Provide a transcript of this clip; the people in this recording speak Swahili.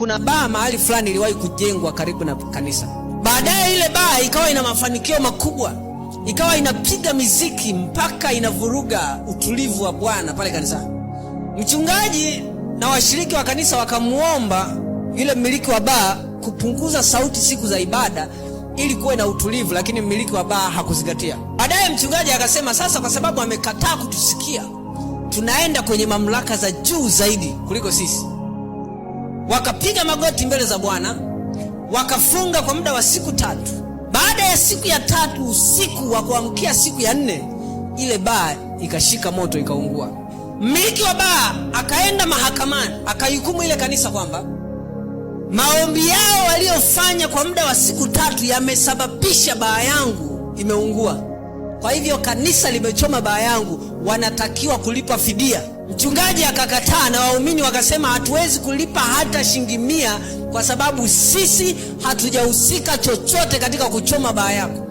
Kuna baa mahali fulani iliwahi kujengwa karibu na kanisa. Baadaye ile baa ikawa ina mafanikio makubwa, ikawa inapiga miziki mpaka inavuruga utulivu wa Bwana pale kanisani. Mchungaji na washiriki wa kanisa wakamuomba yule mmiliki wa baa kupunguza sauti siku za ibada ili kuwe na utulivu, lakini mmiliki wa baa hakuzingatia. Baadaye mchungaji akasema, sasa kwa sababu amekataa kutusikia, tunaenda kwenye mamlaka za juu zaidi kuliko sisi. Wakapiga magoti mbele za Bwana, wakafunga kwa muda wa siku 3. Baada ya siku ya 3, usiku wa kuamkia siku ya 4, ile baa ikashika moto ikaungua. Mmiliki wa baa akaenda mahakamani, akaihukumu ile kanisa kwamba maombi yao waliofanya kwa muda wa siku 3 yamesababisha baa yangu imeungua. Kwa hivyo kanisa limechoma baa yangu, wanatakiwa kulipa fidia. Mchungaji akakataa na waumini wakasema hatuwezi kulipa hata shilingi 100 kwa sababu sisi hatujahusika chochote katika kuchoma baa yako.